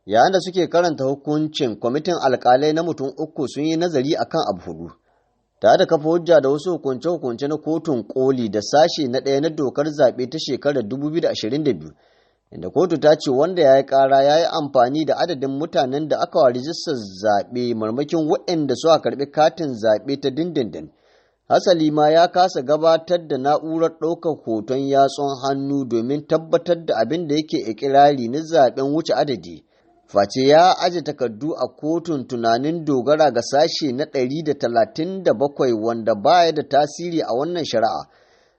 Yayin da suke karanta hukuncin, kwamitin alkalai na mutum uku sun yi nazari akan abu hudu, tare da kafa hujja da wasu hukunce-hukunce na Kotun Koli da sashe na 1 na dokar zaɓe ta shekarar 2022, inda kotu ta ce wanda ya yi ƙara ya yi amfani da adadin mutanen da aka wa rijistar zaɓe marmakin waɗanda suka karɓi katin zaɓe ta dindindin. Hasali ma, ya kasa gabatar da na'urar ɗaukar hoton yatsun hannu domin tabbatar da abin da yake ikirari na zaɓen wuce adadi. Face ya aje takardu a kotun tunanin dogara ga sashe na 137, wanda baya da tasiri a wannan shari'a.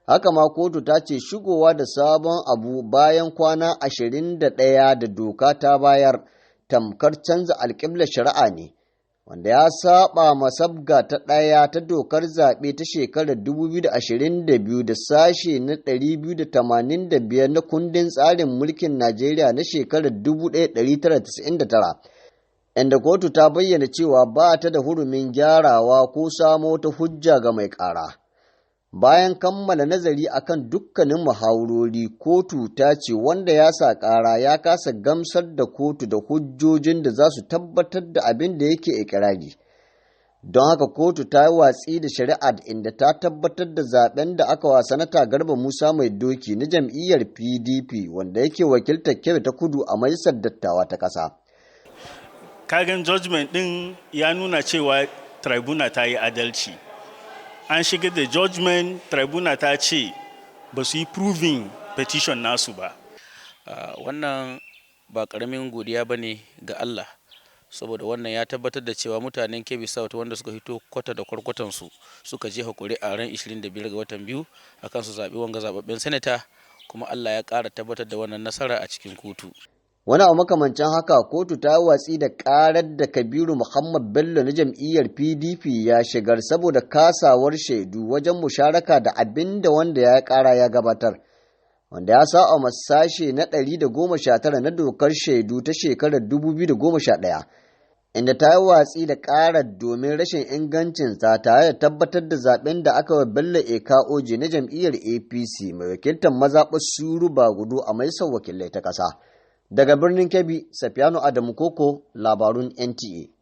Haka ma, kotu ta ce shigowa da sabon abu bayan kwana 21 da doka ta bayar tamkar canza alƙiblar shari'a ne, wanda ya saba ma sabga ta 1 ta dokar zaɓe ta shekarar 2022 da sashe na 285 na kundin tsarin mulkin Najeriya na shekarar 1999, inda kotu ta bayyana cewa ba ta da hurumin gyarawa ko samo ta hujja ga mai ƙara. Bayan kammala nazari akan dukkanin muhawarori, kotu ta ce wanda ya sa ƙara ya kasa gamsar da kotu da hujjojin da za su tabbatar da abin da yake ikirari. Don haka, kotu ta yi watsi da shari'ar, inda ta tabbatar da zaben da aka wa Sanata Garba Musa Mai Doki na jam'iyyar PDP, wanda yake wakiltar Kebbi ta Kudu a Majalisar Dattawa ta ƙasa. Kagan judgment din ya nuna cewa tribunal ta yi adalci. An shigar da judgment, tribunal ta ce ba su yi proving petition nasu ba. Wannan ba karamin godiya ba ne ga Allah, saboda wannan ya tabbatar da cewa mutanen Kebbi South wanda suka hito kwata da kwarkwatansu suka jefa kuri'a ran 25 ga watan biyu akan su zaɓi wanga zababben sanata, kuma Allah ya ƙara tabbatar da wannan nasara a cikin kotu. Wani abu makamancin haka, kotu ta watsi da karar da Kabiru Muhammad Bello na jam'iyyar PDP ya shigar saboda kasawar shaidu wajen musharaka da abin da wanda ya kara ya gabatar, wanda ya sa a sashe na 119 na dokar shaidu ta shekarar 2011, inda ta yi watsi da karar domin rashin ingancinsa, tare da tabbatar da zaben da aka wa Bello Eka Oje na jam'iyyar APC mai wakiltar mazaɓar Suru Bagudu a Majalisar Wakilai ta ƙasa. Daga birnin Kebbi, Safiyanu Adamu Koko, labarun NTA.